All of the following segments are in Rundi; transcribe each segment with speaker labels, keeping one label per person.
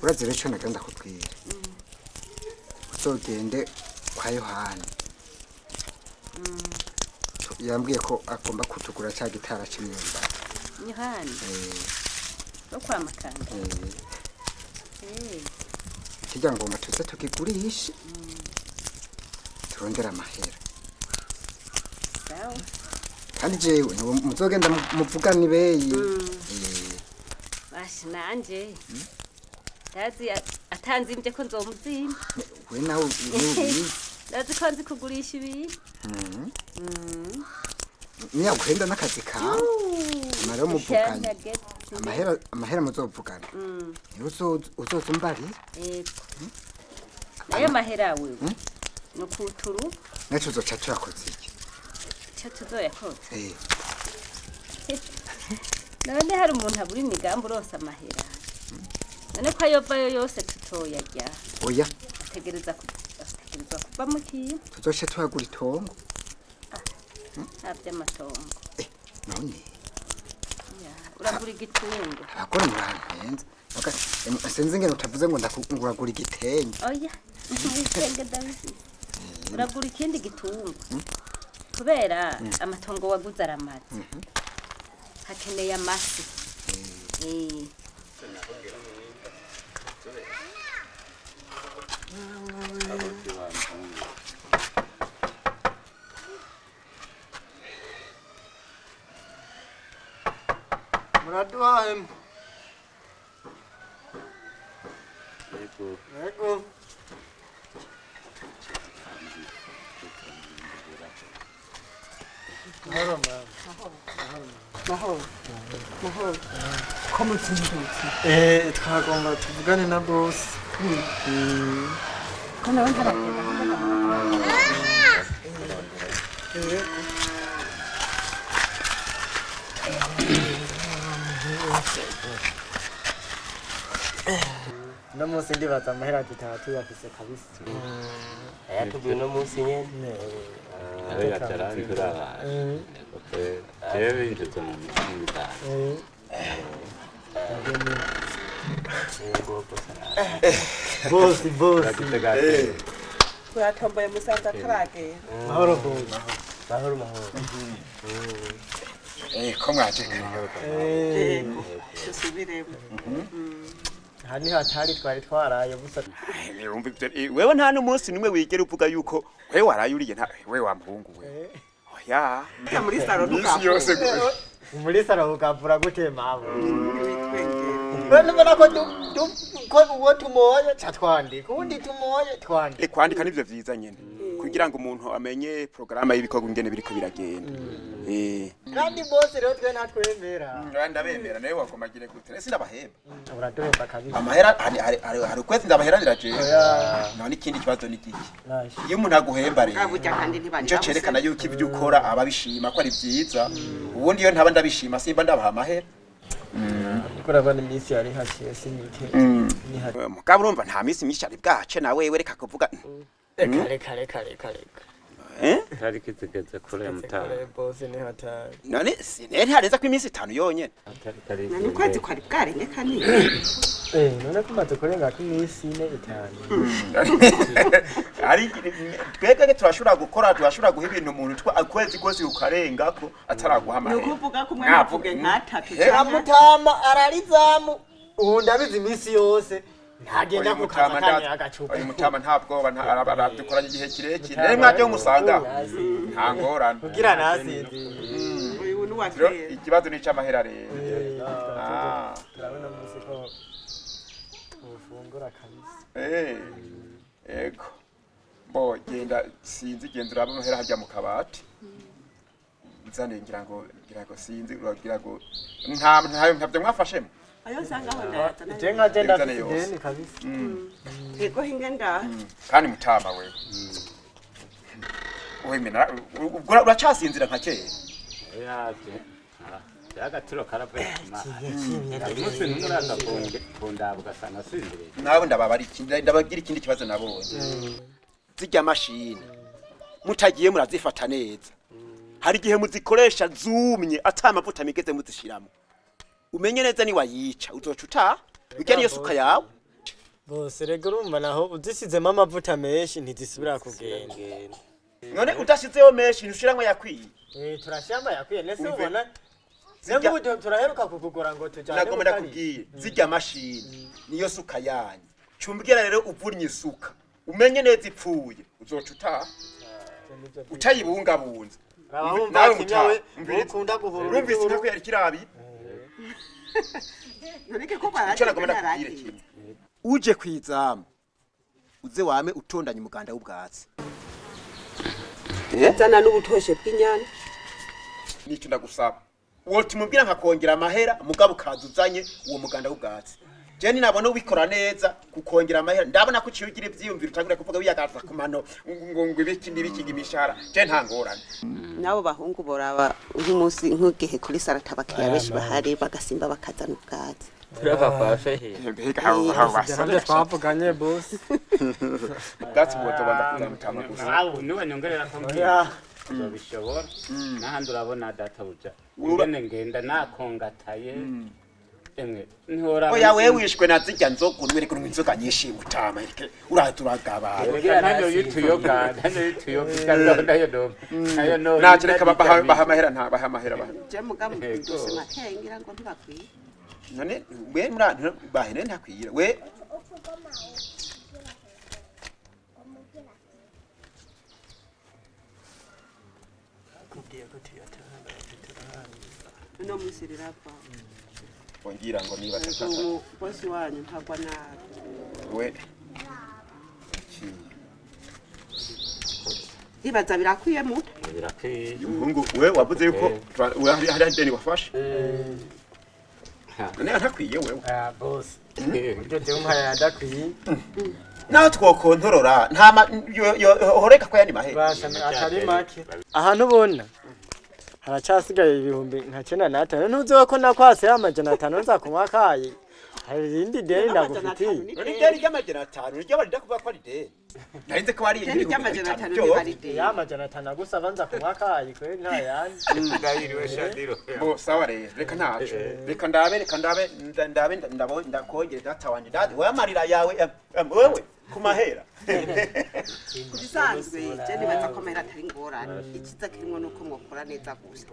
Speaker 1: Urazi rero ico nagenda kukubwira. Uzogende kwa Yohani. Yambwiye ko agomba kutugura cya gitara c'imyumbati.
Speaker 2: Yohani? Wo kwa Makanga?
Speaker 1: Kirya ngomba tuze tukigurishe. Turondere amahera.
Speaker 2: Sawa.
Speaker 1: Kandi jewe muzogenda muvugane ibeyi.
Speaker 2: Bashi nanje. Ndazi atanzimvye ko nzomuzimba.
Speaker 1: We nawe ubizi.
Speaker 2: Ndazi ko nzi kugurisha ibintu.
Speaker 1: Niyaguhenda n'akazi kawe. Amahera muvuganye. Amahera muzovugana. Niwe uzoza umbarira.
Speaker 2: Yego. Ayo mahera wewe. No kuturu.
Speaker 1: Naco uzoca tuyakoze iki?
Speaker 2: Ico tuzoyakoze? None hari umuntu abura imigambi urose amahera. None ko ayovayo yose tutoyarya.
Speaker 1: Oya.
Speaker 2: Ategereza kuva mu kintu.
Speaker 1: Tuzoce tuhagura itongo.
Speaker 2: Nta vy'amatongo.
Speaker 1: None.
Speaker 2: Uragura igitungo.
Speaker 1: Abagore murampenza. Sinzi ingene utavuze ngo ndagura igitenge.
Speaker 2: Oya. Ibitenge ndabifise. Uragura ikindi gitungo. Kubera amatongo waguze aramaze. Hakeneye amasi.
Speaker 3: Muraduhaye. Yego. Yego. Mahoro mama.
Speaker 4: Mahoro. Mahoro. Ko muzindutse?
Speaker 3: Twagomba tuvugane na boss.
Speaker 4: Ko nawe ntaragenda.
Speaker 3: Yego. No munsi ndibaza amahera dutatu yafise kabisa.
Speaker 5: Ayatubwiye no munsi nyene.
Speaker 6: Ayo yatarari kuraba. Jewe ibintu mu mitima.
Speaker 3: Bosi bosi.
Speaker 4: Twatomboye musanze ataragenda.
Speaker 3: Mahoro bosi.
Speaker 5: Mahoro mahoro.
Speaker 1: Ko mwaje kare.
Speaker 4: Dusubiremo.
Speaker 3: Hani hatari twari twaraye busa.
Speaker 7: Wewe nta n'umunsi nimwe wigera uvuga yuko wewe waraye uriye nta wewe wa muhungu we. Oya.
Speaker 4: Muri saro
Speaker 7: ntukavura. Yose
Speaker 3: muri saro ukavura gute mabo. Wewe mbona ko ko uwo tumoye catwandika undi tumoye twandika.
Speaker 7: Kwandika nivyo vyiza nyene. Kugira ngo umuntu amenye programa y'ibikorwa ingene biriko biragenda.
Speaker 3: Kandi bose rero twe natwemera.
Speaker 7: Ndabemera nawe wagomagire gute? Sindabahemba.
Speaker 3: Uraduhemba kabisa.
Speaker 7: Amahera hari ukwezi ndabaheranira je. None ikindi kibazo ni giki? Iyo umuntu aguhemba rero. Nico cerekana yuko ibyo ukora ababishima ko ari vyiza. Ubundi iyo ntaba ndabishima simba ndabaha amahera.
Speaker 3: Kurabana iminsi yari haciye sinike.
Speaker 7: Mugabo urumva nta minsi myinshi ari bwace na wewe reka kuvuga.
Speaker 3: Reka reka reka reka.
Speaker 6: Tariki zigeze kure mutara.
Speaker 3: Bose ni hatari.
Speaker 7: None ntihareza ko iminsi 5 yonyene.
Speaker 4: None ukwezi kwari bwarenge kanini.
Speaker 3: None kumaze kurenga ko iminsi 4 5.
Speaker 7: Ari twebwe turashobora gukora turashobora guha ibintu umuntu ukwezi kose ukarengako ataraguha amahera.
Speaker 4: Nukuvuga ko umwe avuge nkatatu.
Speaker 3: Mutama ararizamu. Ubu ndabizi iminsi yose. Ntagenda kukazakanya agacupa.
Speaker 7: Uyu mutama nta bwoba aradukoranye igihe kirekire. Rero mwajye musanga. Nta ngorane.
Speaker 3: Kugira nasinzi.
Speaker 4: Uyu ni wa kera.
Speaker 7: Ikibazo ni c'amahera rero.
Speaker 3: Turabona munsi ko ufungura kabisa.
Speaker 7: Ego. Bo genda sinzi genda uraba amahera harya mu kabati. Uzane ngira ngo sinzi, uragira ngo nta ntabyo mwafashemo.
Speaker 4: Ayo nsanga aho ndayazana.
Speaker 3: Je nka je
Speaker 7: Uzane
Speaker 3: ndafite
Speaker 7: yose.
Speaker 3: ideni kabisa.
Speaker 4: Yego, hinge ndaha.
Speaker 7: Kandi mutama wewe, wemena ubwo uracasinzira nka kera.
Speaker 6: Yaje agatiro karavuye ku mana. Umunsi ntumuraza kundaba ugasanga asinziriye.
Speaker 7: Nawe ndababara ikindi, ndabagira ikindi kibazo. Nabonye zirya mashini mutagiye murazifata neza, hari igihe muzikoresha zumye ata amavuta migeze muzishiramo. Umenye neza ni wayica uzoca utaha urya niyo suka yawe.
Speaker 3: Bose rego, urumva naho uzisizemo amavuta menshi ntizisubira kugenda.
Speaker 7: None udashizeho menshi ntushiramwo yakwiye?
Speaker 3: Eh, turashamba yakwiye nese.
Speaker 7: Umve.
Speaker 3: Ubona nubwo turaheruka kukugura ngo tujyane
Speaker 7: Nagomba
Speaker 3: gukari.
Speaker 7: ndakubwiye, zirya mashini niyo suka yanyu. Cumbwira rero, uvunnye isuka umenye neza ipfuye uzoca utaha utayibungabunze.
Speaker 3: Raba wumva
Speaker 7: Nawe
Speaker 3: kimya
Speaker 7: mutaha,
Speaker 3: we
Speaker 7: umviriza.
Speaker 3: ukunda guhurura.
Speaker 7: Urumvise intako yari kirabi.
Speaker 4: None ko
Speaker 7: Icyo nagomba ndakubwire kimwe: uje kwizamu uze wame utondanye umuganda w'ubwatsi.
Speaker 4: Zana n'ubutoshe bw'inyana.
Speaker 7: Nicyo ndagusaba, wotumubwira nkakongera amahera, mugabo ukaza uzanye uwo muganda w'ubwatsi. Je ninabona ubikora neza kukongera amahera, ndabona ko uciye ugira ivyiyumviro, utangura kuvuga wiyagaza ku mano ngo ibiki n'ibiki, ngo imishahara. Je nta ngorane.
Speaker 4: N'abo bahungu boraba nk'umunsi nk'igihe kuri sarata abakiriya benshi bahari, bagasimba bakazana ubwatsi.
Speaker 5: Turava kwa fehe.
Speaker 7: Mbega aho
Speaker 3: Nabyo twavuganye, boss.
Speaker 7: Ubwatsi bwotobanza kuzamutama gusa.
Speaker 6: Niwanyongerera ko
Speaker 3: Oya.
Speaker 6: uzobishobora n'ahandi urabona databuja ingene ngenda nakongataye, emwe ntihora.
Speaker 7: Oya, wewe wishwe na zirya nzoga, unwereka unywa inzoga nyinshi mutama, ereke uraza uragabana.
Speaker 6: Reka nayo y'utuyoga, nayo y'utuyoga, nayo no nayo no.
Speaker 7: Naco reka baha amahera, nta baha amahera baha.
Speaker 4: Je mugabo ndose makeya, ngira ngo ntibakwiye.
Speaker 7: None we mura bahene ntakwira we.
Speaker 4: Uno munsi rirava.
Speaker 7: Wongira ngo niba
Speaker 4: Umubosi wanyu ntagwa nabi.
Speaker 7: We.
Speaker 4: Ndibaza birakwiye muto.
Speaker 6: Birakwiye.
Speaker 7: Umuhungu we wavuze yuko we hari deni wafashe, none ntakwiye wewe?
Speaker 3: Ah, boss. Buryo jewe umpaye adakwiye.
Speaker 7: Naho twokontorora nta horeka ko yani mahera.
Speaker 3: Basha atari make. Ahantu ubona haracasigaye 95,000, ntuziwe ko nakwase 500 nza kunywa kayi, hari irindi deni ndagufitiye.
Speaker 7: None ideni ry'500 niryo barinda kuvuga ko ari deni? Narinze ko ari
Speaker 4: Ideni ry'500 ntibaride.
Speaker 3: Ya 500 agusaba nza kunywa kayi kweri, nta yandi.
Speaker 6: Ndayiriwe shadiro.
Speaker 7: Bo sawa rero, reka ntaco, reka ndabe, reka ndabe, ndabe ndakongere data wanje dadi wewe amarira yawe, wewe ku mahera.
Speaker 4: Ku bisanzwe je nibaza ko amahera atari ingorane, ikiza kirimo nuko mwokora neza gusa,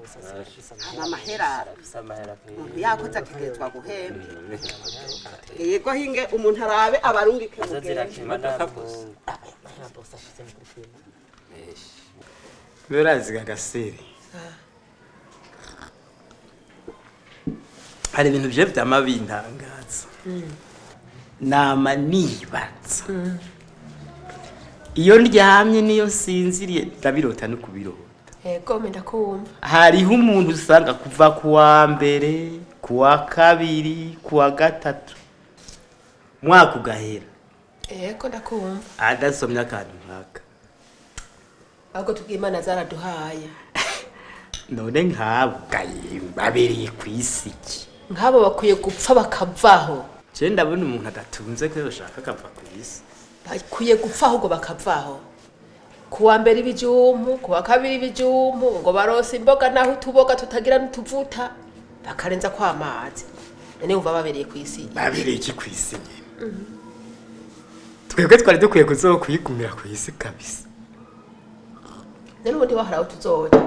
Speaker 4: hama amahera umuntu yakoze ategerezwa guhemba. Yego, hinge umuntu arabe abarungike mugende.
Speaker 6: Imodoka gusa.
Speaker 8: Beraziga gasere, hari ibintu bye vyama bintangaza, nama nibaza iyo ndyamye niyo nsinziriye ndabirota no kubirota.
Speaker 9: Yego, menda kuwumva.
Speaker 8: Hariho umuntu usanga kuva ku wa mbere, ku wa kabiri, ku wa gatatu, mwaka ugahera
Speaker 9: Yego, ndakumva.
Speaker 8: adasomye akantu nkaka.
Speaker 9: Ahubwo tubwiye Imana zaraduhaye.
Speaker 8: None nk'abo gaye babereye ku isi iki?
Speaker 9: Nk'abo bakwiye gupfa bakavaho.
Speaker 8: Je ndabona umuntu adatunze ko yoshaka akava ku isi.
Speaker 9: Bakwiye gupfa ahubwo bakavaho. Ku wa mbere ibijumbu, ku wa kabiri ibijumbu, ngo barose imboga naho utuboga tutagira n'utuvuta bakarenza ko amazi. None wumva babereye ku isi?
Speaker 8: Babereye iki ku isi nyine? Twebwe twari dukwiye kuzokwigumira ku isi kabisa.
Speaker 9: None ubundi wahari aho tuzoja?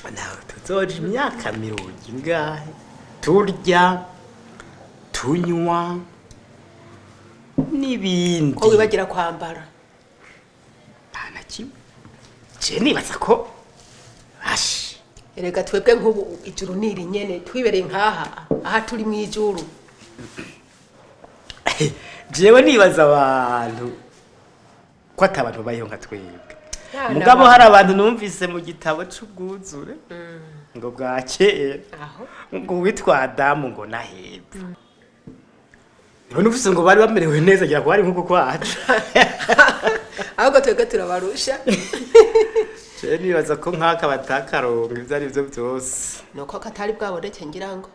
Speaker 8: Nawe tuzoja imyaka mirongo ingahe turya, tunywa n'ibindi.
Speaker 9: Ko wibagira kwambara.
Speaker 8: Nta na kimwe, je nibaza ko ashi.
Speaker 9: Erega twebwe nk'ubu ijuru ni iri nyene, twibereye nkaha aha turi mu ijuru.
Speaker 8: Jewe nibaza abantu ko ata bantu babayeho nka twebwe. Mugabo hari abantu numvise mu gitabo c'ubwuzure ngo bwa kera ngo witwa Adamu ngo na Eva. None ufise ngo bari bamerewe neza gira ko bari nkuko kwacu.
Speaker 9: Ahubwo twebwe turabarusha.
Speaker 8: Je nibaza ko nk'aka batakaronka ivyo ari vyo vyose.
Speaker 9: Nuko katari bwaboneke ngira ngo.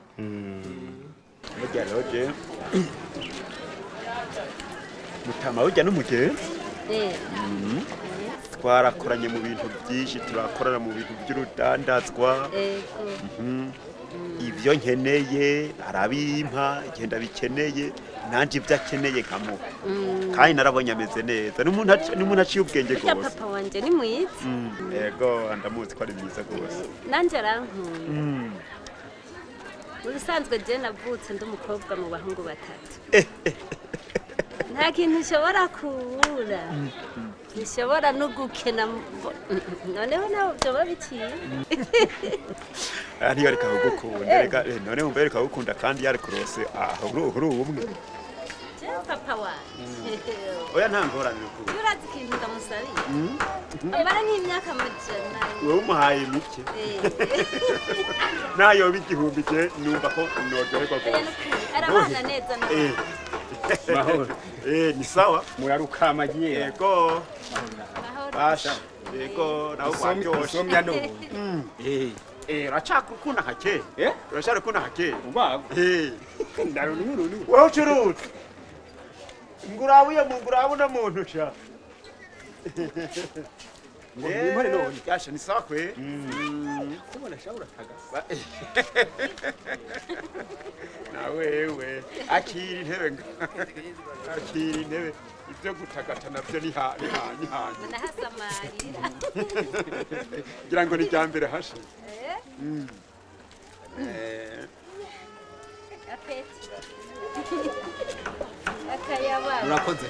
Speaker 7: Burya rero je mutama burya n'umugenzi. Twarakoranye mu bintu byinshi, turakorana mu bintu by'urudandazwa. Ibyo nkeneye arabimpa, igenda bikeneye nanje ibyo akeneye nkamuha. Kandi narabonye ameze neza, n'umuntu aciye ubwenge
Speaker 2: Burya
Speaker 7: gose.
Speaker 2: papa wanje ni mwiza.
Speaker 7: Yego, ndamuzi ko ari mwiza gose.
Speaker 2: Nanje arankunda. Mu bisanzwe je navutse ndi umukobwa mu bahungu batatu. Nta kintu nshobora kubura. Nshobora no gukena, noneho nawe byoba biciye.
Speaker 7: Ntiyo reka kugukunda, reka none wumva reka kugukunda kandi yarikurose aho uri ubumwe.
Speaker 2: Je papa wanje.
Speaker 7: Oya nta ngorane ukuri.
Speaker 2: Urazi ikintu ndamusabiye? Amara nk'imyaka amajana.
Speaker 7: Wewe umuhaye mike. Nayo 1000 je numva ko noryoherwa gose.
Speaker 2: Arabana neza nawe.
Speaker 7: Mahoro. Ni sawa.
Speaker 6: Murarukamagiye.
Speaker 7: Yego. Basha. Yego, nawe waryoshe.
Speaker 6: Usomya no.
Speaker 7: Uracakukunda nka kera. Uracakukunda nka kera.
Speaker 6: Urwago. Ndarunurunu.
Speaker 7: Wowe ucuruza. Ngurabuye mu ngurabuna muntu sha.
Speaker 6: Ngo nimpore none.
Speaker 7: Yasha ni sawa kwe.
Speaker 6: Kubona sha uratagasa.
Speaker 7: Na wewe akira intebe. Akira intebe. Ibyo gutagata navyo ni ha ni ha ni ha.
Speaker 2: Nahasamarira.
Speaker 7: Ngira ngo ni ryambere hashe.
Speaker 2: Apeti. Akayaba.
Speaker 6: Murakoze.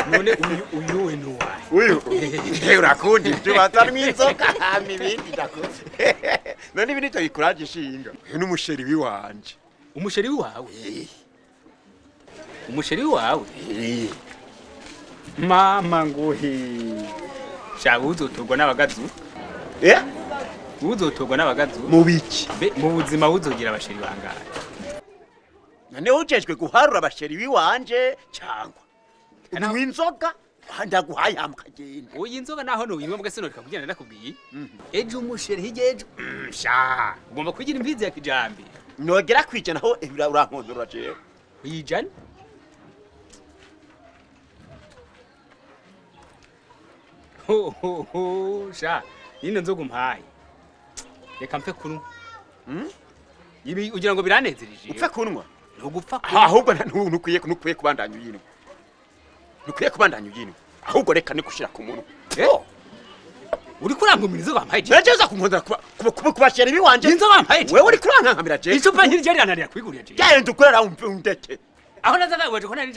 Speaker 6: None uyu we nuwaye.
Speaker 7: Uyu urakunda ibyo batarimo inzoka hama ibindi ndakunda. None ibi nivyo bikuraje ishinga. Uyu n'umusheri wiwanje.
Speaker 6: Umusheri wawe? Umusheri wawe? Mama nguhi. Sha uzotorwa n'abagazu. Uzotorwa n'abagazu.
Speaker 7: Mu biki?
Speaker 6: Mu buzima uzogira abasheri bangahe?
Speaker 7: None ujejwe guharura abasheri wiwanje cyangwa unywa inzoga ndaguhaye hamukagenda.
Speaker 6: Oya inzoga naho nuyinywa mbwa sinoreka kugenda ndakubwiye. Ejo umusheri hirya ejo. Sha ugomba kugira imfizi ya kijambe.
Speaker 7: Nogera kwijana ho urankondora jewe.
Speaker 6: Kwijana? Ho ho ho sha nino nzoga umpaye. Reka mpe kunywa. Ibi ugira ngo biranezereje.
Speaker 7: Upfe kunywa?
Speaker 6: Ntugupfa.
Speaker 7: Ahubwo ntukwiye kubandanya uyinwa. Ntukwiye kubandanya uyinwa. Ahubwo reka nikushira ku munwa.
Speaker 6: Uri kurankumira inzoga wampaye je?
Speaker 7: Naje uza kunkondora kubashera ibiwanje.
Speaker 6: Inzoga wampaye je?
Speaker 7: Wewe uri kurankankamira je?
Speaker 6: Icupa ntiryo rirananira kwigurira je.
Speaker 7: Genda ukorera undeke.
Speaker 6: Aho nazaga waje ko nari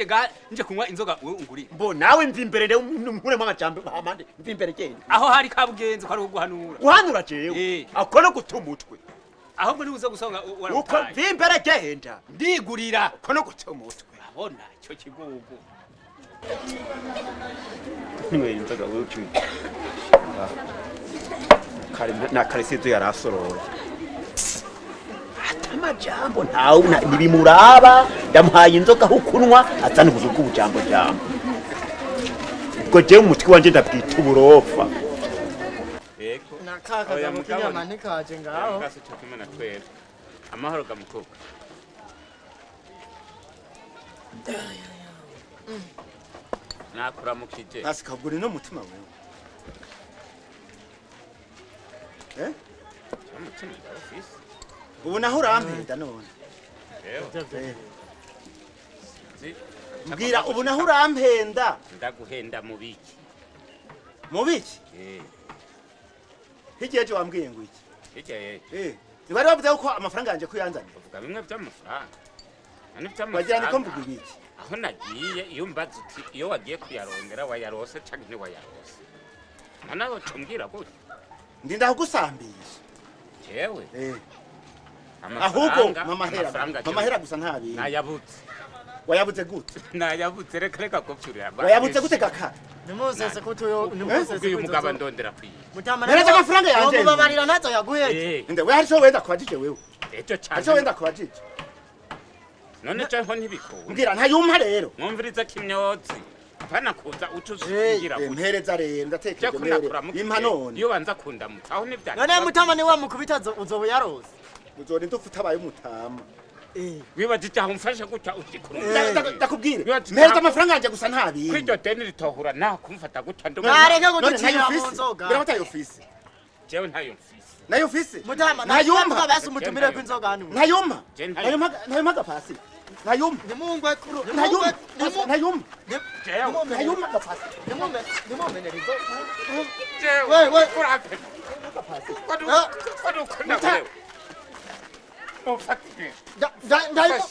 Speaker 6: nje kunywa inzoga wewe ungurira.
Speaker 7: Mbo nawe mvi imbere rero nkuremo amajambo amande mvi imbere genda.
Speaker 6: Aho hari kabugenzi ko ari uguhanura.
Speaker 7: Guhanura jewe. Ako no guta umutwe.
Speaker 6: Ahubwo ni uza gusonga
Speaker 7: uko mvi imbere genda.
Speaker 6: Ndigurira.
Speaker 7: Ko no guta umutwe.
Speaker 6: Urabona cyo kigugu.
Speaker 7: Nywera inzoga wewe ucuye. Kare na kare sizo yarasoroye. Amajambo ntawe nibimuraba ndamuhaye inzoga aho kunwa azana ubuzu bw'ubujambo jambo. Ubwo jewe umutwe wanje ndabwita uburofa.
Speaker 6: Yego.
Speaker 3: Nakaka mukinyama ntikaje ngaho.
Speaker 6: Kaso cyo kumena twebwe. Amahoro gamukobwa. Nakuramukije.
Speaker 10: Asikagure no mutima wewe.
Speaker 6: Umutima ndawufise.
Speaker 10: Ubu naho urampenda none. Mbwira ubu naho urampenda.
Speaker 6: Ndaguhenda mu biki?
Speaker 10: Mu biki? Hirya ejo wambwiye ngo iki?
Speaker 6: Hirya ejo.
Speaker 10: Ntibari bavuze ko amafaranga yanje kuyanzanira.
Speaker 6: Uvuga bimwe by'amafaranga. None by'amafaranga.
Speaker 10: Wagira niko mvuga ibiki?
Speaker 6: Aho nagiye iyo mbaza uti iyo wagiye kuyarondera wayarose canke ntiwayarose. None ucumbwira gutya.
Speaker 10: Ndinda kugusambisha.
Speaker 6: Jewe?
Speaker 10: Ahubwo mamahera gusa ntabindi.
Speaker 6: Nayabutse.
Speaker 10: Wayabuze gute?
Speaker 6: Nayabuze, reka reka kupfurira.
Speaker 10: Wayabuze gute gaka?
Speaker 3: Nimusese kutuyo, nimusese.
Speaker 6: Uyu mugabo ndondera kwiye.
Speaker 3: Mutama.
Speaker 10: Nereza amafaranga yanje.
Speaker 3: Mubabarira ntazo yaguheje.
Speaker 10: Nde we, hari ico wenda kubajije wewe?
Speaker 6: Ejo cyane.
Speaker 10: Hari ico wenda kubajije?
Speaker 6: None cyo ntibikunda.
Speaker 10: Mbwira, ntayumpa rero.
Speaker 6: Mwumviriza kimyotsi. Apana kuza ucuzingira.
Speaker 10: Mpereza rero, ndatekereje mere. Impa none.
Speaker 6: Iyo banza kundamutsa aho ntibyari.
Speaker 3: None mutama ni wa mukubita uzoba yarose.
Speaker 10: Uzorinda upfa utabaye umutama.
Speaker 6: Wibajije aho umfashe gutya utikuru.
Speaker 10: Ndakubwire. Mpereza amafaranga yanje gusa nta bindi.
Speaker 6: Kwiryo deni ritohura naho kumfata gutya ndo.
Speaker 3: Nareke guducira mu nzoga.
Speaker 10: Mbwira ko ufise.
Speaker 6: Jewe ntayo mfise.
Speaker 10: Nayo ufise?
Speaker 3: Mutama,
Speaker 10: Ntayumpa.
Speaker 3: basi umutumire kw'inzoga hano.
Speaker 10: Ntayumpa. Ntayumpa, ntayumpa agapasi. Ntayumpa.
Speaker 3: Nimungwe kuru.
Speaker 10: Ntayumpa. Ntayumpa. Ntayumpa agapasi.
Speaker 3: Nimume, nimumenera inzoga.
Speaker 6: Jewe.
Speaker 3: We, we.
Speaker 6: Urape. Kwadu kunda wewe. Umfatire.
Speaker 3: Ndayimu.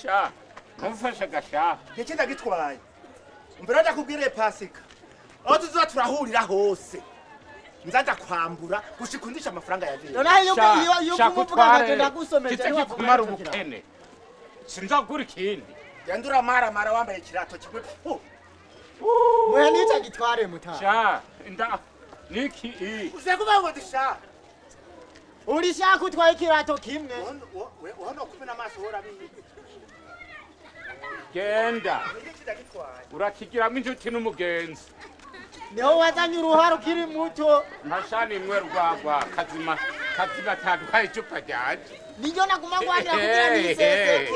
Speaker 6: Sha. Umfashe gasha.
Speaker 10: Iki ndagitwaye. Mbere ndakubwire Pasika. Aho tuzoba turahurira hose. Nzaza kwambura gushika undisha amafaranga yanje.
Speaker 3: None iyo iyo iyo kuvuga ngo ndagusomeje
Speaker 6: Kiza kikumara ubukene. Sinzagura ikindi.
Speaker 10: Yandura mara mara wambaye ikirato kimwe.
Speaker 3: Mwe nica gitware mutama.
Speaker 6: Sha, nda niki i.
Speaker 10: Uze kuvuga ngo ndisha.
Speaker 3: Urishaka utwaye ikirato kimwe.
Speaker 10: Wono kumena amaso hora bibi.
Speaker 6: Genda. Urakigiramo inshuti n'umugenzi.
Speaker 3: Niho wazanye uruhara ukiri muto.
Speaker 6: Ntashani imwe rwagwa kazima kazima tatwaye icupa ryanje.
Speaker 3: Niryo naguma ngwanira kugira niseseke.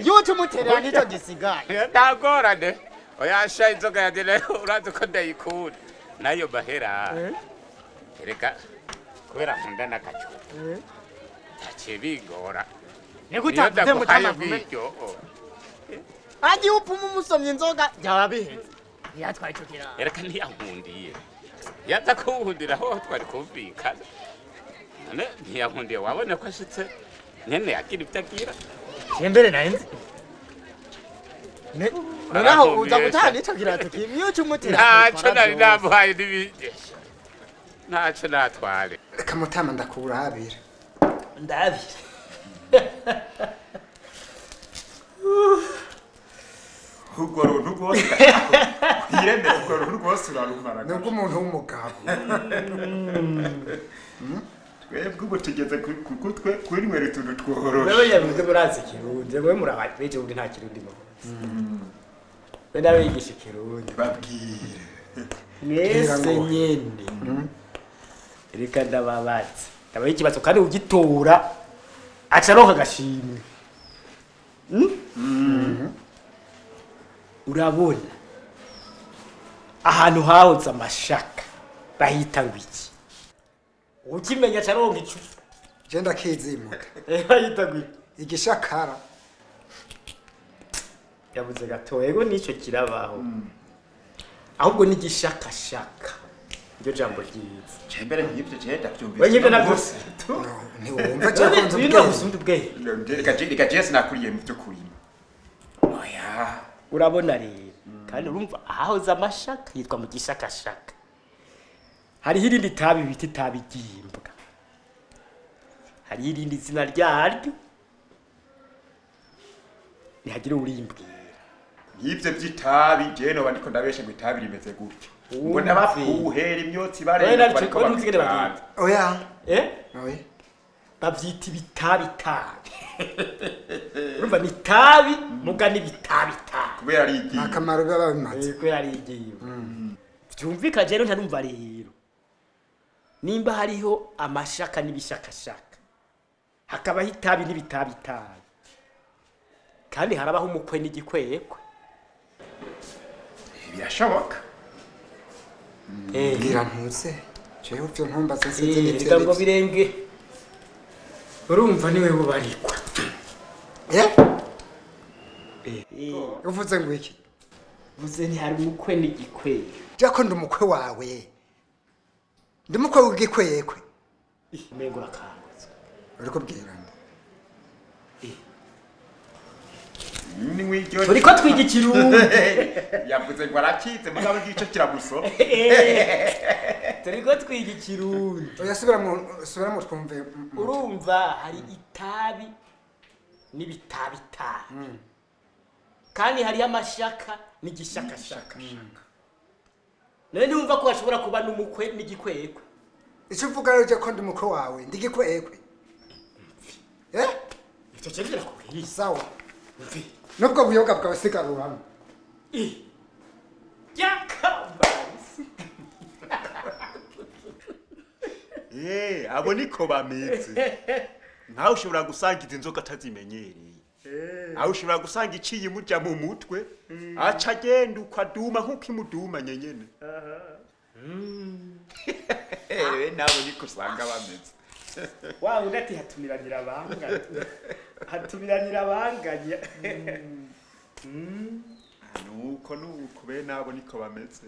Speaker 3: Iyo uca nicyo gisigaye.
Speaker 6: Ntagorane. Oya sha, inzoga yanjye nayo urazi ko ndayikunda. Nayo mahera. Erega kubera nkunda n'agacupa. Ntaciye bingora.
Speaker 3: Niko utavuze mutama. Agiye upfuma umusomye inzoga byaba biheze. Ntiyatwaye ico kirato.
Speaker 6: Erega ntiyankundiye. Yaza kunkundira aho twari kumvikana. None ntiyankundiye, wabona ko ashitse nyene agira ibyo agira.
Speaker 3: Mbere narinzi. Noneho uza gutaha n'ico kirato kimwe iyo uca umutera.
Speaker 6: Ntaco nari namuhaye n'ibigesha. Ntaco natware.
Speaker 1: Reka mutama ndakurabira.
Speaker 8: Ndabira.
Speaker 7: Urwo runtu rwose wiremera, urwo runtu rwose urarumara.
Speaker 1: Nubwo umuntu w'umugabo.
Speaker 7: Twebwe ubu tugeze kutwe kwinywera utuntu tworoshe.
Speaker 8: Wewe yavuze murazi ikirundi, wewe murabaye beje ubundi nta kirundi muzi. We ndabigisha ikirundi.
Speaker 7: Babwire.
Speaker 8: Mwese nyene. Reka ndababaze. Ndabaye ikibazo kandi ugitora aca aronka agashimwe. Urabona ahantu hahoze amashaka bahita ngo iki? Ukimenya aca aronka icupa.
Speaker 1: Je ndakizimuka.
Speaker 8: Bahita ngo iki?
Speaker 1: Igishakara.
Speaker 8: Yabuze gato, ego nico kirabaho. Ahubwo ni igishakashaka. Iryo jambo ryiza.
Speaker 7: Cembere nk'ivyo je ndavyumvise.
Speaker 8: Wewe nyivyo navyo.
Speaker 1: Ntiwumva je ko nzi
Speaker 8: ubwenge. Gusumba ubwenge.
Speaker 7: Reka je, reka je sinakuriye mu vyo kurima. Oya.
Speaker 8: Urabona rero. Kandi urumva ahahoze amashaka yitwa mu gishakashaka. Hariho irindi tabi bita itabi ry'imbwa. Hariho irindi zina ryaryo. Ntihagire urimbwira.
Speaker 7: Nk'ivyo vy'itabi je noba ndiko ndabesha ngo itabi rimeze gutya. Ngo ndabafuhera imyotsi barenga bariko
Speaker 8: babyita.
Speaker 1: Oya.
Speaker 8: Eh?
Speaker 1: Oya.
Speaker 8: Bavyita ibitabitabi. Urumva ni itabi muga ni ibitabitabi.
Speaker 7: Kubera ari igiye.
Speaker 1: Akamaro biba bimaze.
Speaker 8: Kubera ari igiye. Vyumvikana rero ntarumva rero. Nimba hariho amashaka n'ibishakashaka. Hakabaho itabi n'ibitabitabi. Kandi harabaho umukwe n'igikwekwe.
Speaker 7: Birashoboka.
Speaker 1: Mbwira ntuze. Jewe ivyo ntumbaze sinzi
Speaker 8: n'ivyo. Reka ngo birenge. Urumva niwe bubarikwa.
Speaker 1: Uvuze ngo iki?
Speaker 8: Vuze nti hari umukwe n'igikwekwe.
Speaker 1: Je ko ndi umukwe wawe. Ndi umukwe w'igikwekwe.
Speaker 8: Umengo urakangutse.
Speaker 1: Uriko bwira nde?
Speaker 8: Turiko twiga ikirundi.
Speaker 7: Yavuze ngo arakitse mugabo igice kiramusoma.
Speaker 8: Turiko twiga ikirundi.
Speaker 1: Oya subiramo twumve.
Speaker 8: Urumva hari itabi n'ibitabitabi. Kandi hari amashaka n'igishakashaka. None ntiwumva ko hashobora kuba n'umukwe n'igikwekwe.
Speaker 1: Icyo uvuga rero je ko ndi umukwe wawe ndi igikwekwe. Eh?
Speaker 8: Icyo cyo nakubwiye.
Speaker 1: Sawa. Nubwo buyoga bwawe sigaruramo.
Speaker 8: Yakabazi.
Speaker 7: Abo niko bameze. Nkawe ushobora gusanga izi nzoga atazimenyereye. Aho ushobora gusanga iciye imurya mu mutwe, aca agenda uko aduma nk'uko imuduma nyenyene. Nabo niko usanga bameze.
Speaker 8: Wa undi ati hatumiranira abanganya. Hatumiranira abanganya.
Speaker 7: Nuko nuko be nabo niko bameze.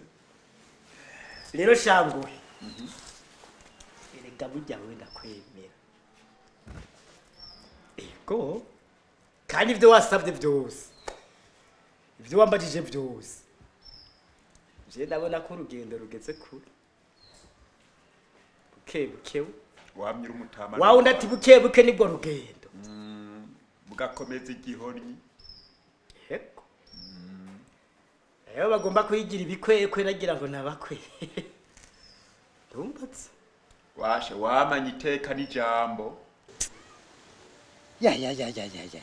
Speaker 8: Rero shanguhe. Erega burya wewe ndakwemera. Ego. Kandi ivyo wasabye byose. Ivyo wambajije byose. Je ndabona ko urugendo rugeze kure. Buke buke.
Speaker 7: Wamyira umutama.
Speaker 8: Wa undi ati buke buke nibwo rugendo.
Speaker 7: Bugakomeza igihonyi.
Speaker 8: Ego. Eyo bagomba kwigira ibikwekwe nagira ngo nabakwe. Ndumbatse.
Speaker 7: Washe wamanye iteka n'ijambo.
Speaker 1: Ya ya ya ya ya ya ya.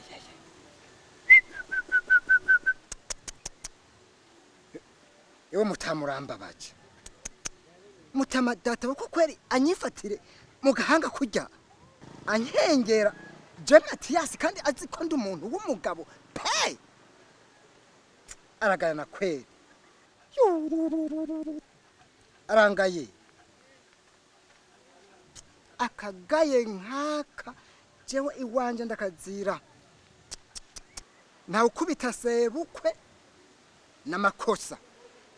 Speaker 1: Ewe mutama urambabaje. Mutama data ko kweri anyifatire mu gahanga kurya. Ankengera je Matiyasi kandi azi ko ndi umuntu w'umugabo pe. Aragayana kweri. Arangaye. Akagaye nkaka jewe iwanje ndakazira. Ntawe ukubita sebukwe namakosa.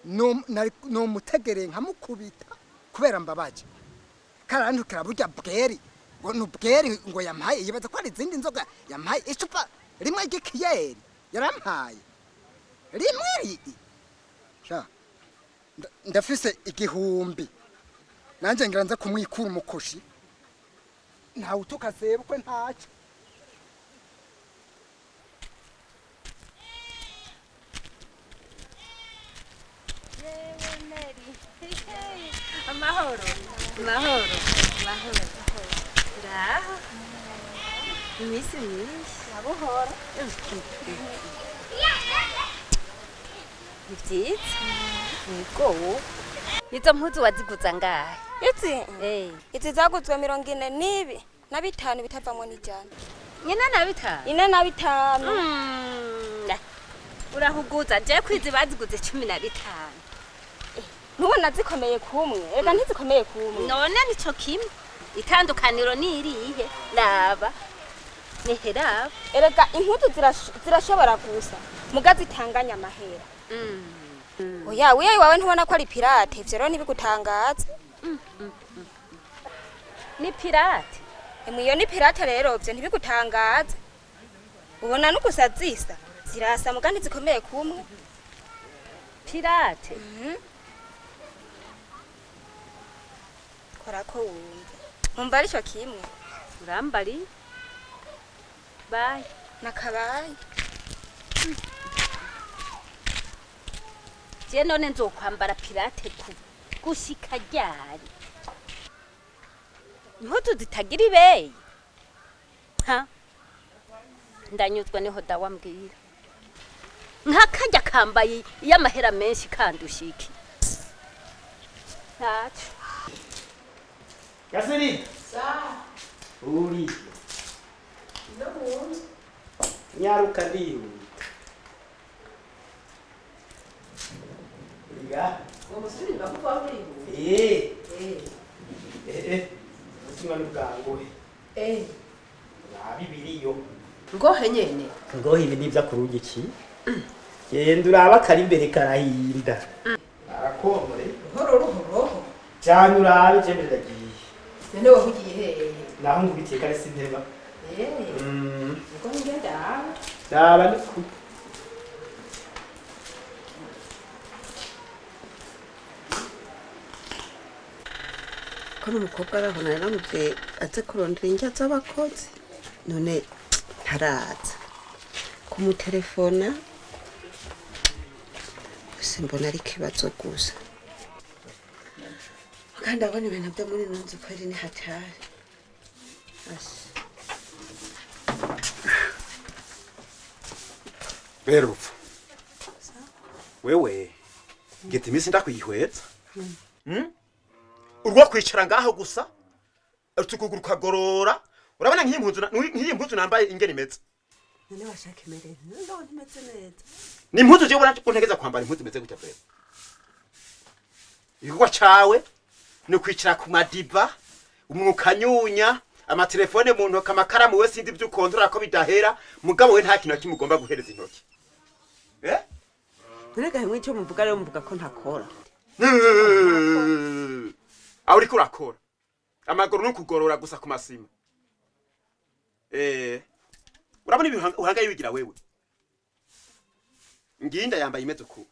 Speaker 1: No mutegereye nkamukubita kubera mbabaje. Karantukira burya bweri ngo nubweri ngo yampaye yibaza ko ari izindi nzoga yampaye icupa rimwe ry'ikiyeri yarampaye rimwe ri. Sha ndafise 1000 nanje ngira nza kumwikura umukoshi. Ntawe utuka sebukwe ntaco.
Speaker 2: Amahoro. Amahoro. Amahoro. Ngaho. Iminsi myinshi.
Speaker 11: Nabuhoro.
Speaker 2: Ni vyiza. Yego. Izo mpuzu waziguza ngahe?
Speaker 11: Izi? Izi zaguzwe 45 na 5 bitavamwo n'ijana.
Speaker 2: 45? 45. Urahuguza je kwizi baziguze 15.
Speaker 11: Ntubona zikomeye kumwe, erega ntizikomeye kumwe.
Speaker 2: None nico kimwe. Itandukaniro ni irihe? Raba. Niheraba.
Speaker 11: Erega impuzu zirashobora gusa, muga zitanganya amahera. Oya, wiye wawe ntubona ko ari pirate, ivyo rero ntibigutangaza.
Speaker 2: Ni pirate?
Speaker 11: Emwe iyo ni pirate rero ivyo ntibigutangaza. Ubona nugusa zisa, zirasa muga ntizikomeye kumwe.
Speaker 2: Pirate?
Speaker 11: Korako wumve. Mumva arico kimwe.
Speaker 2: Urambari? Bye.
Speaker 11: Nakabaye.
Speaker 2: Je none nzokwambara pirate ku gushika ryari? Impuzu zitagira ibeyi. Ha? Ndanyuzwa niho dawambwira. Nkakarya kambaye y'amahera menshi kandushiki. Ntaco.
Speaker 8: Gasiri.
Speaker 9: Sa.
Speaker 8: Uri.
Speaker 9: No munzu.
Speaker 8: Nyaruka ndihuta. Iga.
Speaker 9: Ngo musubire bakuva urihuta.
Speaker 8: Eh. Eh. Ubutumwa n'ubwanguhe.
Speaker 9: Eh.
Speaker 8: Babibiriyo.
Speaker 9: Ngohe nyene.
Speaker 8: Ngohe ibi nivyo akurunga iki? Genda uraba kari imbere karahinda. Arakomore.
Speaker 9: Ruhoro ruhoro.
Speaker 8: Cyane urabe je mbere ndagiye.
Speaker 9: None wowe ugiye hehe?
Speaker 8: Naho ngubitiye kare sinteba.
Speaker 9: Eh. Uko ngenda?
Speaker 8: Ndaba ni ku.
Speaker 4: Ko n'umukobwa araho nari namubwiye aze kurondera indya z'abakozi, none ntaraza. Kumutelefona gusa mbona ari ikibazo gusa, kandi ndabona ibintu byo muri ino nzu kweri ni hatari. Asha.
Speaker 7: Berupfu, wewe ngeze iminsi ndakwihweza. Urwo kwicara ngaho gusa, utukuguru ukagorora. Urabona nk'iyi mpuzu nk'iyi mpuzu nambaye ingene imeze?
Speaker 4: None washaka imere? Ndabona imeze neza.
Speaker 7: Ni impuzu jewe ubona ko ntegeza kwambara impuzu imeze gutya? Vrema, igikorwa cawe ni ukwicara ku madiva, umwukanyunya amatelefone mu ntoki, amakaramu, we sinzi ibyo ukontorora ko bidahera. Mugabo we nta kintu na kimwe ugomba guhereza intoki, eh?
Speaker 4: None gahimwe icyo muvuga rero, muvuga ko ntakora?
Speaker 7: Aho uriko urakora amaguru ni ukugorora gusa ku masima. Urabona ibintu uhangaye wigira wewe? Ngiyi ndayambaye imeze uku.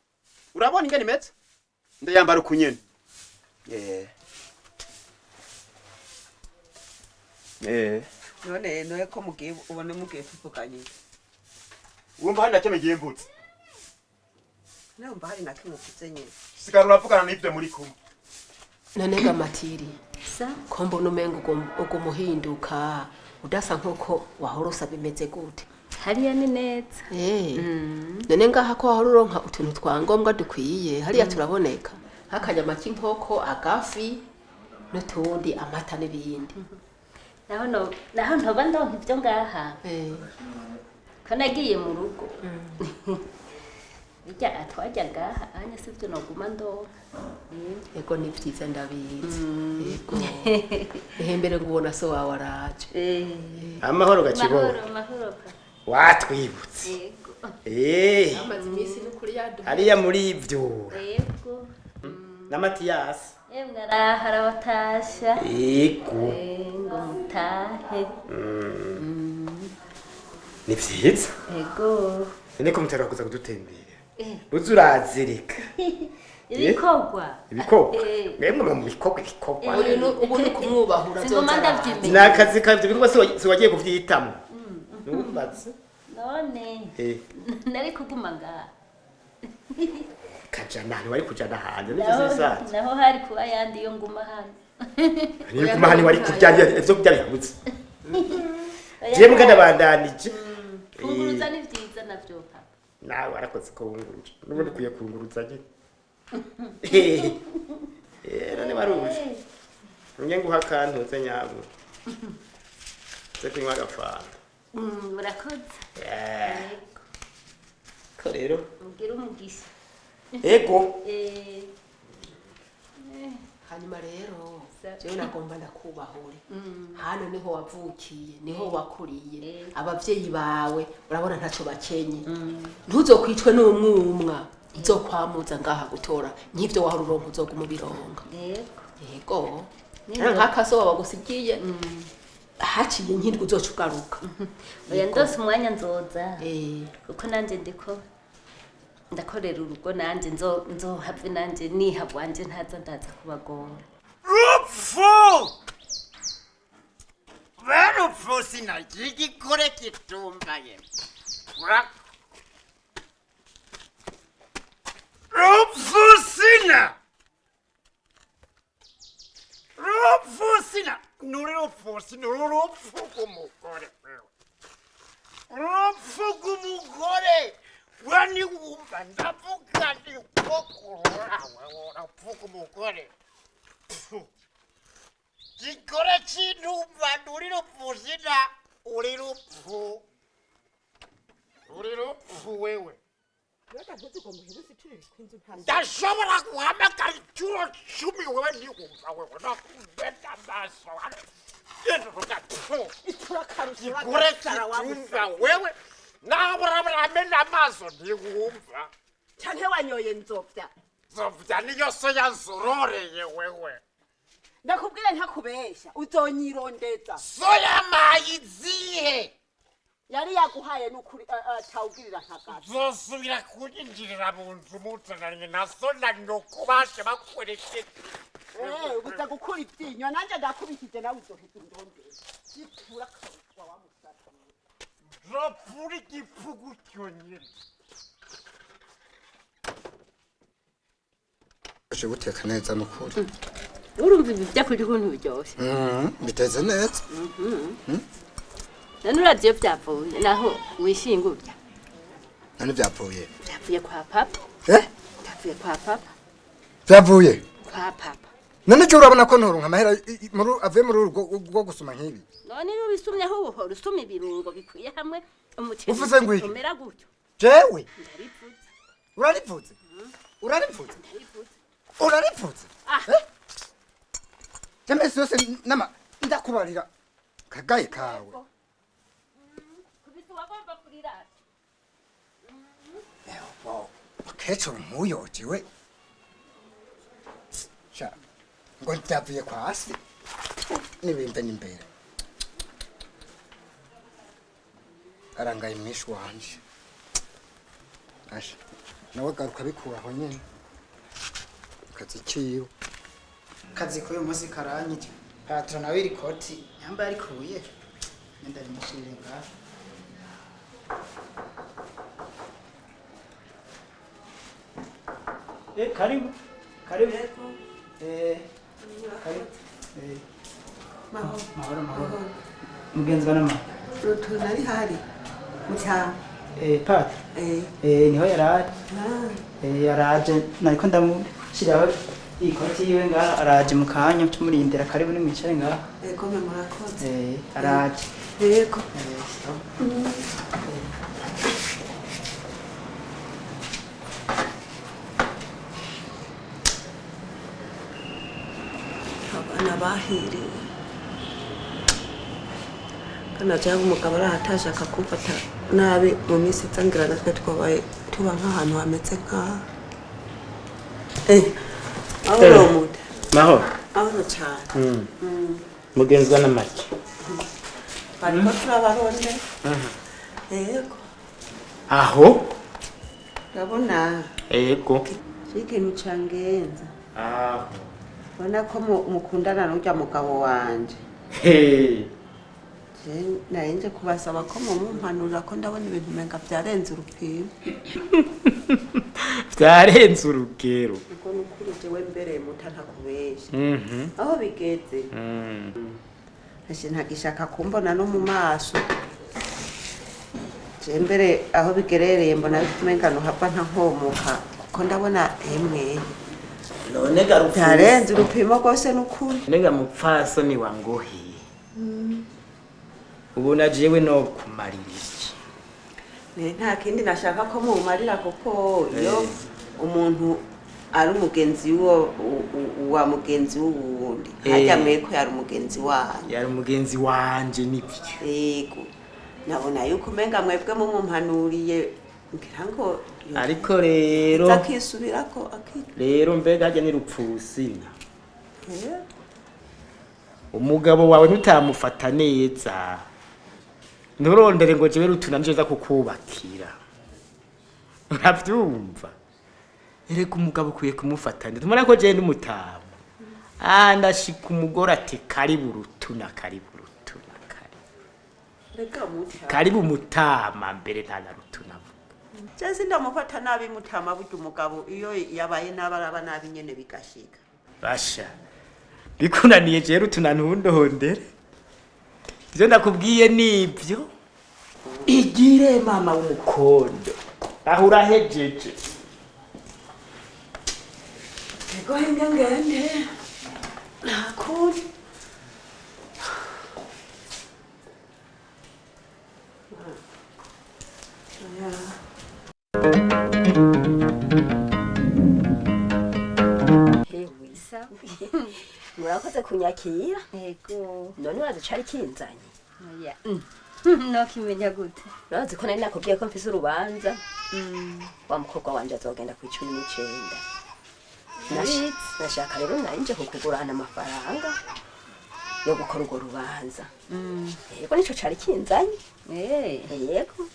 Speaker 7: Urabona ingene imeze? Ndayambara uku nyene.
Speaker 4: None ko mugiye, ubona mugiye tuvuganye?
Speaker 7: Wumva hari na kimwe ngiye mvutse?
Speaker 4: Numva hari na kimwe uvuze nyine.
Speaker 7: Sigara uravugana n'ibyo muri kumwe.
Speaker 9: None ga Matiri,
Speaker 2: Sa?
Speaker 9: ko mbona umenga uguma uhinduka, udasa nkuko wahora usa, bimeze gute?
Speaker 2: Hariya ni neza.
Speaker 9: None ngaha ko wahora uronka utuntu twa ngombwa dukwiye, hariya turaboneka, nk'akanyama k'inkoko, agafi n'utundi, amata n'ibindi?
Speaker 2: Naho no naho ntoba ndonka ibyo ngaha, ko nagiye mu rugo, bijya atwajya ngaha anya sivyo noguma ndonka.
Speaker 9: Ego, ni vyiza, ndabizi. Ego, ihembere ngo ubona so wawe araje.
Speaker 8: Amahoro gakibo.
Speaker 2: Mahoro, mahoro pa.
Speaker 8: Watwibutse.
Speaker 2: Yego.
Speaker 9: Amaze iminsi n'ukuri yaduha.
Speaker 8: Hariya muri ivyura
Speaker 2: Yego.
Speaker 8: Na Matiyasi.
Speaker 2: Yemwe, araha arabatasha.
Speaker 8: Yego.
Speaker 2: Ngo mutahe.
Speaker 8: Ni vyiza.
Speaker 2: Yego.
Speaker 8: None ko mutera kuza kudutembera, uza urazirika.
Speaker 2: Ibikorwa.
Speaker 8: Ibikorwa. Mwemwe mu bikorwa, ibikorwa.
Speaker 9: Uyu ubu ni ukumwubahura.
Speaker 2: Singuma
Speaker 9: azoza araza.
Speaker 2: ndavyimenya.
Speaker 8: Ni akazi kawe ivyo bikorwa, si wagiye kuvyitamo numbatse.
Speaker 2: None nari kuguma ngaha?
Speaker 8: Kajana ahantu wari kujana hanze nivyo
Speaker 2: Naho
Speaker 8: bisanzwe.
Speaker 2: Naho hari kuba yandi iyo nguma hano.
Speaker 8: Niyo guma hano wari kurya ivyo kurya bihabuze.
Speaker 2: Oya,
Speaker 8: Jewe mbwa ndabandanije.
Speaker 2: Kunguruza ni vyiza navyo, papa.
Speaker 8: Nawe warakoze ko wunguruje, n'ubundi ukwiye kunguruza nyine. None waruje nge nguha akantuze nyabo ze kunywa agafanta.
Speaker 2: Murakoze.
Speaker 8: Ko rero
Speaker 2: Mugire umugisha.
Speaker 8: Ego.
Speaker 9: Hanyuma rero jewe nagomba ndakubahure. Hano niho wavukiye, niho wakuriye, abavyeyi bawe urabona ntaco bakenye. Ntuzokwicwe n'umwumwa uzokwamuza ngaha gutora nk'ivyo wahora uronka, uzoguma ubironka.
Speaker 2: Yego.
Speaker 9: Yego. Nk'akaso bagusigiye, haciye nk'indwi uzoca ugaruka.
Speaker 2: Oya, ndose umwanya nzoza, kuko nanje ndiko ndakorera urugo, nanje nzohave nanje niha wanje ntaza ndaza kubagora.
Speaker 6: Rupfu berupfu, sinagira igikore kitumbaye. Rupfu sina, rupfu sina, nuri rupfu sina, uru rupfu rw'umugore wewe, rupfu rw'umugore we, niwumva ndavuga niko kurora wewe, urupfu rw'umugore. Pfu. Gikore cy'intumva, nturi rupfu sina, uri rupfu, uri rupfu wewe. Ndashobora guhamagara inshuro 10 wewe ntiwumva, wewe nakubeta amaso gikore cy'intumva wewe, nawe uramena amaso ntiwumva.
Speaker 4: Canke wanyoye nzovya?
Speaker 6: Zovya niyo so yazororeye wewe.
Speaker 4: Ndakubwira ntakubesha, uzonyirondeza.
Speaker 6: Soya mayi izihe?
Speaker 4: Yari yaguhaye n'ukuri atawugirira nkagato.
Speaker 6: Zosubira kunyinjirira mu nzu muzananye na so na nyoko bashe bakwerekeye.
Speaker 4: Uza gukura ivyinyo nanje ndakubikije nawe uzohita undondera. Gitura kabutwa wa musatsi.
Speaker 10: Rapfura igipfu gutyo nyene.
Speaker 1: Uje guteka neza nukuri.
Speaker 2: Urumva ibi byakurya ukuntu biryoshye.
Speaker 1: Biteze neza.
Speaker 2: None urazi iyo byavuye naho wishinga urya.
Speaker 1: None byavuye?
Speaker 2: Byavuye kwa papa. Byavuye kwa papa.
Speaker 1: Byavuye?
Speaker 2: Kwa papa.
Speaker 1: None cyo urabona ko ntoronka amahera avuye muri urwo rwo gusuma nk'ibi.
Speaker 2: None iyo ubisumyeho ubuhoro usuma ibirungo bikwiye hamwe umuceri.
Speaker 1: Uvuze ngo iki?
Speaker 2: Umera gutyo.
Speaker 1: Jewe?
Speaker 2: Ndaripfutse.
Speaker 1: Uraripfutse? Uraripfutse?
Speaker 2: Ndaripfutse.
Speaker 1: Uraripfutse? Jembe yose nama ndakubarira kagaye kawe.
Speaker 2: Kubisa wagomba kurirata.
Speaker 1: Ewo, akecuru nkuyojewe. Sha, ngo ndavuye kwa se. Nibimbe n'imbere. Arangaye mwishi wanje. Asha, nawe garuka bikuraho nyene. Kazi kiyo.
Speaker 12: Kazi ko uyu munsi karanyije. Patron nawe iri koti yambaye arikuye. Ndarimushirire ngaho.
Speaker 8: Karibu. Karibu. Karibu.
Speaker 4: Mahoro.
Speaker 12: Mahoro mahoro. Mugenzi wa nama.
Speaker 4: Rutuna ari hari. Mucyama.
Speaker 12: Patron. Niho yarari. Yaraje nariko ndamushiraho ikoti yiwe ngaha araje mu kanya tumurindira karibu nimwicare ngaha.
Speaker 4: Ego mwe murakoze.
Speaker 12: Araje.
Speaker 4: Yego. Abana bahiriwe. Kana cyangwa umugabo arahatasha akakumfata nabi mu minsi itangira natwe twabaye tuba nk'ahantu hameze nk'aha. Mahoro muda.
Speaker 8: Mahoro.
Speaker 4: Mahoro cyane.
Speaker 8: Mugenzwa n'amaki.
Speaker 4: Bariko turabaronde. Yego.
Speaker 8: Aho?
Speaker 4: Ndabona.
Speaker 8: Yego.
Speaker 4: Ikintu cangenza.
Speaker 8: Aho.
Speaker 4: Ubona ko mukundana n'urya mugabo wanje.
Speaker 8: Hey.
Speaker 4: Nari nje kubasaba ko mumumpanurira ko ndabona ibintu umenga byarenze urupimo.
Speaker 8: Byarenze urugero.
Speaker 4: Ubwo nukuri jewe mbere muta ntakubesha. Aho bigeze. Ashe ntagishaka kumbona no mu maso. Je mbere aho bigerereye mbona umenga no hava ntankomoka kuko ndabona emwe.
Speaker 8: None garupfu.
Speaker 4: Byarenze urupimo rwose nukuri.
Speaker 8: Nega mupfasoni wangohe. Ubona jewe no kumarira iki?
Speaker 4: Nta kindi nashaka ko mumarira kuko iyo umuntu ari umugenzi wa mugenzi w'uwundi hajya mweko yari umugenzi wanyu.
Speaker 8: Yari umugenzi wanje nibyo.
Speaker 4: Yego. Nabona yuko umenga mwebwe mumumpanuriye ngira ngo
Speaker 8: ariko rero
Speaker 4: akisubirako
Speaker 8: rero mbega hajya ni rupfusina. Umugabo wawe ntutamufata neza. Nturondere ngo jewe rutuna nje kukubakira. Uravyumva? Erega umugabo ukwiye kumufata neza. Tumara ko jewe n'umutama. Ndashika umugore ati karibu rutuna karibu rutuna karibu.
Speaker 4: Reka mutama.
Speaker 8: Karibu mutama mbere nta na rutuna.
Speaker 4: Je sindamufata nabi mutama burya umugabo iyo yabaye nabaraba nabi nyene bigashika.
Speaker 8: Basha. Bikunaniye jewe rutuna ntundondere. Ivyo ndakubwiye nibyo. Igire mama w'umukondo. Aho urahejeje.
Speaker 4: Ego ngende. Nakuri.
Speaker 13: Murakoze kunyakira.
Speaker 2: Yego.
Speaker 13: None urazi cari kinzanye?
Speaker 2: Oya. Nokimenya gute?
Speaker 13: Urazi ko nari nakubwiye ko mfise urubanza. Wa mukobwa wanje azogenda ku 19. Nashaka rero nanje kukugurana amafaranga yo gukora urwo rubanza. Yego nico cari kinzanye. Yego.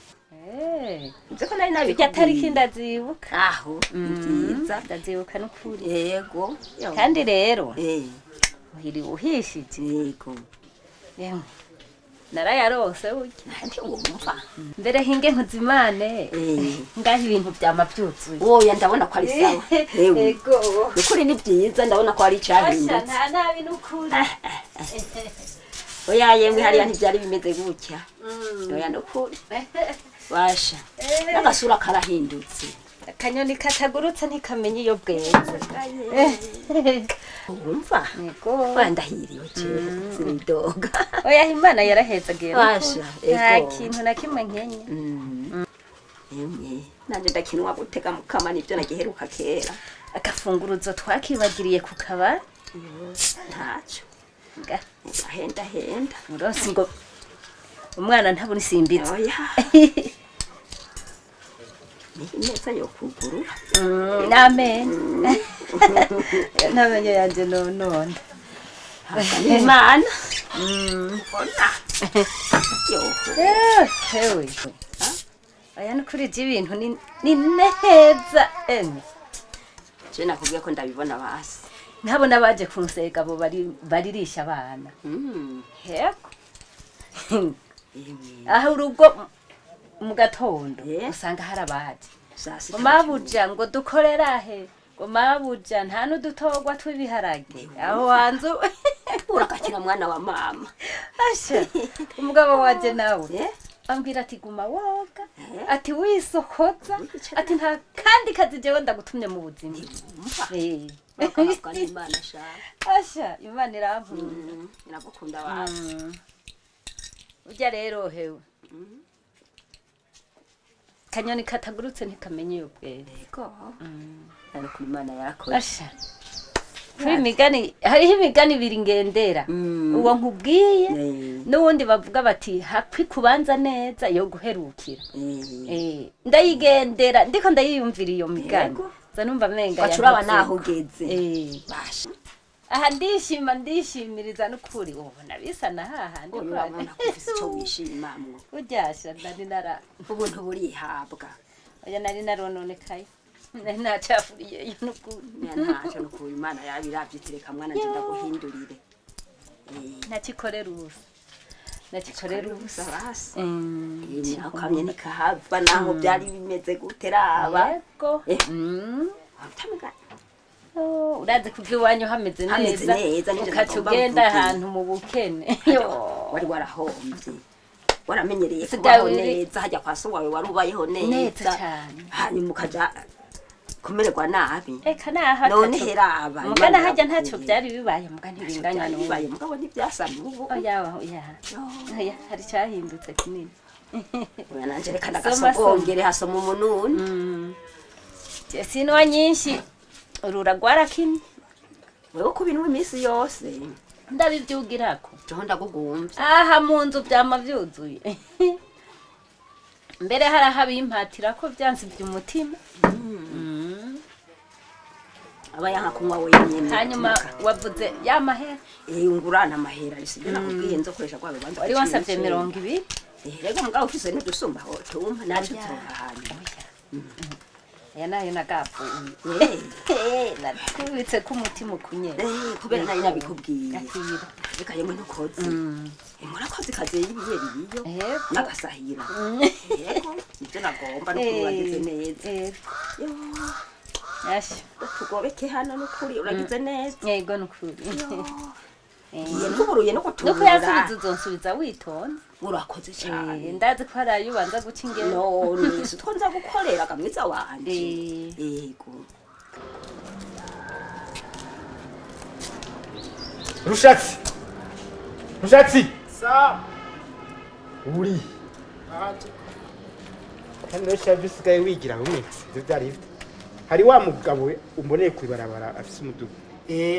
Speaker 13: Nzi ko nari nabikubwiye.
Speaker 2: Irya tariki ndazibuka.
Speaker 13: Aho ni byiza.
Speaker 2: Ndazibuka n'ukuri.
Speaker 13: Yego.
Speaker 2: Kandi rero uhiri uhishije.
Speaker 13: Yego.
Speaker 2: Yemwe narayarose burya.
Speaker 13: Ntiwumva.
Speaker 2: Mbere hinge nkuzimane ngaho ibintu byama byuzuye.
Speaker 13: Oya ndabona ko ari sawa. Yewe.
Speaker 2: Yego.
Speaker 13: Ukuri ni byiza ndabona ko ari
Speaker 2: Asha
Speaker 13: icyahindutse.
Speaker 2: nta nabi n'ukuri.
Speaker 13: Oya yemwe hariya ntibyari bimeze gutya. Oya nukuri. Basha. N'agasura karahindutse.
Speaker 2: Akanyoni katagurutse ntikamenya iyo bweze.
Speaker 13: Wumva?
Speaker 2: Yego.
Speaker 13: Oya ndahiriwe jewe sinidoga.
Speaker 2: Oya Imana yarahezagiye n'ukuri.
Speaker 13: Basha,
Speaker 2: Nta
Speaker 13: ego.
Speaker 2: kintu na kimwe nkenye.
Speaker 13: Yemwe nanje ndakinwa gutega mukama nibyo nagiheruka kera.
Speaker 2: Agafunguruzo twakibagiriye ku kabari.
Speaker 13: Ntaco.
Speaker 2: Nga.
Speaker 13: Henda henda.
Speaker 2: Uronse ngo umwana ntabona isimbitse.
Speaker 13: Oya. Ni neza yo kugurura.
Speaker 2: N'amenyo. N'amenyo yanje nonone.
Speaker 13: Imana. Ona. Yo.
Speaker 2: Hewe. Oya nukuri je ibintu ni neza emwe.
Speaker 13: Je nakubwiye ko ndabibona basi.
Speaker 2: Ntabona baje kunsega abo bari baririsha abana. Heko. Aho urugo mu gatondo usanga hari abaje.
Speaker 13: Sasa
Speaker 2: Mabuja ngo dukorera he? Ngo mabuja nta n'udutogwa tw'ibiharage. Aho wanzu
Speaker 13: urakakira mwana wa mama.
Speaker 2: Asha umugabo waje nawe ambwira ati guma woga, ati wisokoza, ati nta kandi kazi jewe ndagutumye mu buzima.
Speaker 13: Urakahabwa n'Imana sha.
Speaker 2: Asha Imana irankunda.
Speaker 13: Iragukunda basi.
Speaker 2: Urya rero hewe. Kanyoni katagurutse ntikamenya iyo bweze.
Speaker 13: Yego. Ariko Imana yarakoze.
Speaker 2: Asha. Kuri imigani hariho imigani ibiri ngendera. Uwo nkubwiye n'uwundi bavuga bati hapfi kubanza neza yo guherukira. Ndayigendera ndiko ndayiyumvira iyo migani. Za numva menga
Speaker 13: Waca uraba
Speaker 2: yankotse.
Speaker 13: naho ugeze. Basha.
Speaker 2: Aha ndishima ndishimiriza n'ukuri ubona bisa na hahandi.
Speaker 13: Oya urabona ko ufise ico wishimamwo.
Speaker 2: Uryasha nari nara
Speaker 13: Ubuntu burihabwa.
Speaker 2: Oya nari narononekaye. Nari nacafuriyeyo n'ukuri.
Speaker 13: Ntaco nukuri Imana yabiravye itereka mwana nje ndaguhindurire.
Speaker 2: Ntakikorera ubusa. Nakikorera ubusa.
Speaker 13: Basi. Akamye nikahava naho byari bimeze gute raba.
Speaker 2: Yego. Urazi kuva iwanyu hameze
Speaker 13: Hameze
Speaker 2: neza
Speaker 13: neza, nivyo
Speaker 2: ukaca
Speaker 13: nagomba
Speaker 2: ugenda
Speaker 13: mvuge.
Speaker 2: ahantu mu bukene.
Speaker 13: Wari warahombye. Waramenyereye
Speaker 2: Sigaye
Speaker 13: kubaho
Speaker 2: uri-
Speaker 13: neza hajya kwa so wawe wari ubayeho
Speaker 2: Neza
Speaker 13: neza.
Speaker 2: cane.
Speaker 13: Hanyuma ukaja kumererwa nabi.
Speaker 2: Eka naho
Speaker 13: None
Speaker 2: ataco-
Speaker 13: heraba.
Speaker 2: Muga
Speaker 13: Imana
Speaker 2: hajya ntacyo
Speaker 13: iragukuye.
Speaker 2: byari bibaye muga ntibinganya
Speaker 13: Byari
Speaker 2: n'ubu.
Speaker 13: bibaye mugabo ntibyasa n'ubu.
Speaker 2: Oya oya. Oya hari cyahindutse kinini.
Speaker 13: Oya nanje reka
Speaker 2: Soma,
Speaker 13: ndagasogongere hasoma umununi.
Speaker 2: Je sinwa nyinshi urura rwarakimye.
Speaker 13: Wewe kubinwa iminsi yose.
Speaker 2: Ndabivyugirako.
Speaker 13: Jeho ndagugumvye.
Speaker 2: Aha mu nzu vyama vyuzuye. Mbere hari aho abimpatira ko vyansivye umutima.
Speaker 13: Aba yanka kunywa wenyene.
Speaker 2: Hanyuma wavuze ya mahera.
Speaker 13: Ngurana amahera sibyo nakubwiye nzokoresha kwa rubanza.
Speaker 2: Wari wansavye 20.
Speaker 13: Rego mugabo ufise n'udusumba aho tumpa naco nzoba hanyuma.
Speaker 2: Aya nayo nagapfuye. Nakubitse ko umutima ukunye.
Speaker 13: Kubera nari nabikubwiye.
Speaker 2: Akira.
Speaker 13: Reka yemwe ntukoze. Murakoze kaze y'ibiyeri iyo. N'agasahira. Yego nibyo nagomba no uragize neza.
Speaker 2: Yego. Asha.
Speaker 13: Tugobeke hano n'ukuri uragize neza.
Speaker 2: Yego n'ukuri.
Speaker 13: Ngiye ntuburuye no gutura.
Speaker 2: Nuko yansubiza uzonsubiza witonze.
Speaker 13: Urakoze cyane.
Speaker 2: Ndazi ko hari ayo ubanza guca ingero.
Speaker 13: None si utwo nza gukorera kamwiza wanje. Yego.
Speaker 8: Rushatsi. Rushatsi.
Speaker 10: Sa.
Speaker 8: Uri. Kandi rero shaje usigaye wigira bumwe ivyo vyari bifite. Hari wa mugabo umboneye kwibarabara afise umudugu.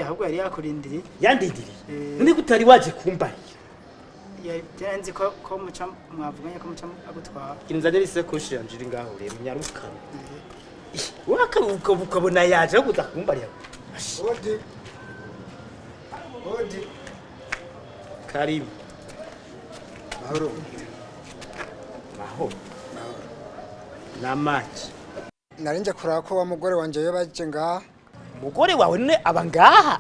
Speaker 12: Ahubwo yari yakurindiriye.
Speaker 8: Yandindiriye. None gutari waje kumbarira.
Speaker 12: Byarenze ko ko muca mwavuganye ko muca agutwara.
Speaker 8: Inzanira isekoshi yanje iri ngaho rero nyarukana. Wakabuka ukabona yaje aho kuza kumbarira.
Speaker 10: Odi. Odi.
Speaker 8: Karibu.
Speaker 10: Mahoro.
Speaker 8: Mahoro.
Speaker 10: Mahoro.
Speaker 8: Namaki?
Speaker 1: Narinje kuraba ko wa mugore wanje yoba yaje ngaha.
Speaker 8: Umugore wawe none aba ngaha?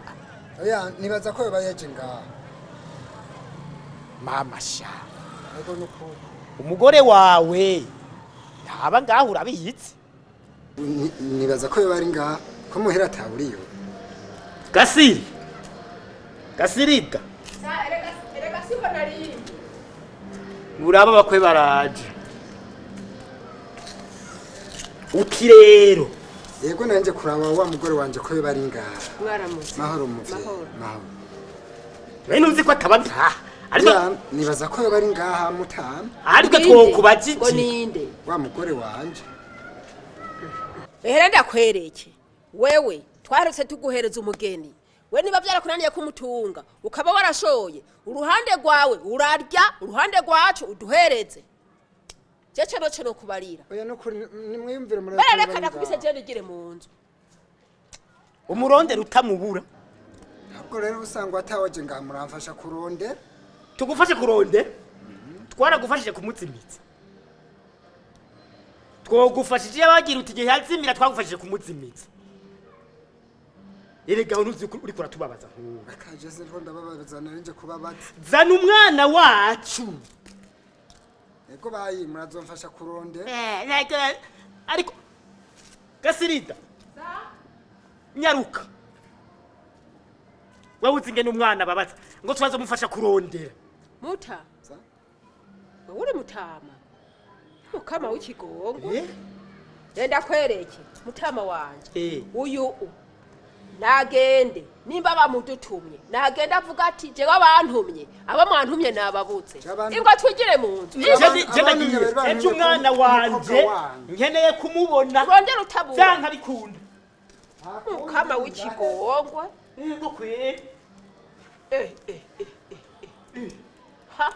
Speaker 1: Oya, nibaza ko yoba yaje ngaha.
Speaker 8: Mama sha.
Speaker 1: Ego nuko.
Speaker 8: Umugore wawe ntaba ngaha, urabiyitse?
Speaker 1: Nibaza ko yoba ari ngaha, ko muhira ataburiyo.
Speaker 8: Gasiri, gasirida.
Speaker 9: Erega siho narindi.
Speaker 8: Uraba bakwe baraje. Uti rero?
Speaker 1: Yego, nanje kuraba wa mugore wanje ko yoba ari ngaha.
Speaker 9: Mwaramutse.
Speaker 1: Mahoro muvyeyi.
Speaker 9: Mahoro.
Speaker 1: Mahoro.
Speaker 8: Nari numzi ko ataba ngaha, ariko
Speaker 1: Ya, nibaza ko yoba ari ngaha mutama.
Speaker 8: Ariko twokubaza iki?
Speaker 9: Ngo ninde?
Speaker 1: Wa mugore wanje.
Speaker 9: Ehera ndakwereke. Wewe twaretse tuguhereza umugeni. We niba byarakunaniye kumutunga, ukaba warashoye, uruhande rwawe urarya, uruhande rwacu uduhereze. Je cyo cyo no kubarira.
Speaker 1: Oya, nukuri nimwiyumvire muri.
Speaker 9: Barareka nakubise je nigire mu nzu.
Speaker 8: Umurondera utamubura.
Speaker 1: Ahubwo rero usanga atawaje ngaha, muramfasha kurondera.
Speaker 8: Tugufashe kurondera? Twaragufashije kumuzimitsa. Twogufashije bagira uti igihe yazimira twagufashije kumuzimitsa. Erega ntuzi ko uriko uratubabaza nk'ubu.
Speaker 1: Akaje se ndiko ndababaza, narinje kubabaza.
Speaker 8: Zana umwana wacu.
Speaker 1: Ego bayi, murazomfasha kurondera.
Speaker 8: Ariko gasirida, nyaruka. Wewe uzi ingene umwana babaza ngo twazomufasha kurondera.
Speaker 9: Muta. Wewe uri mutama. Mukama w'ikigongo. Enda kwereke mutama wanje. Uyu nagende, nimba bamudutumye nagende avuga ati jewe abantumye, abo mwantumye nababutse, ingwa twigire mu nzu.
Speaker 8: Je ndagiye ejo, umwana wanje nkeneye kumubona.
Speaker 9: Urondera utabura.
Speaker 8: Vyanka bikunda.
Speaker 9: Mukama w'ikigongwe.
Speaker 8: Ngo kweri.
Speaker 9: Eh, eh, eh, eh, eh. Ha.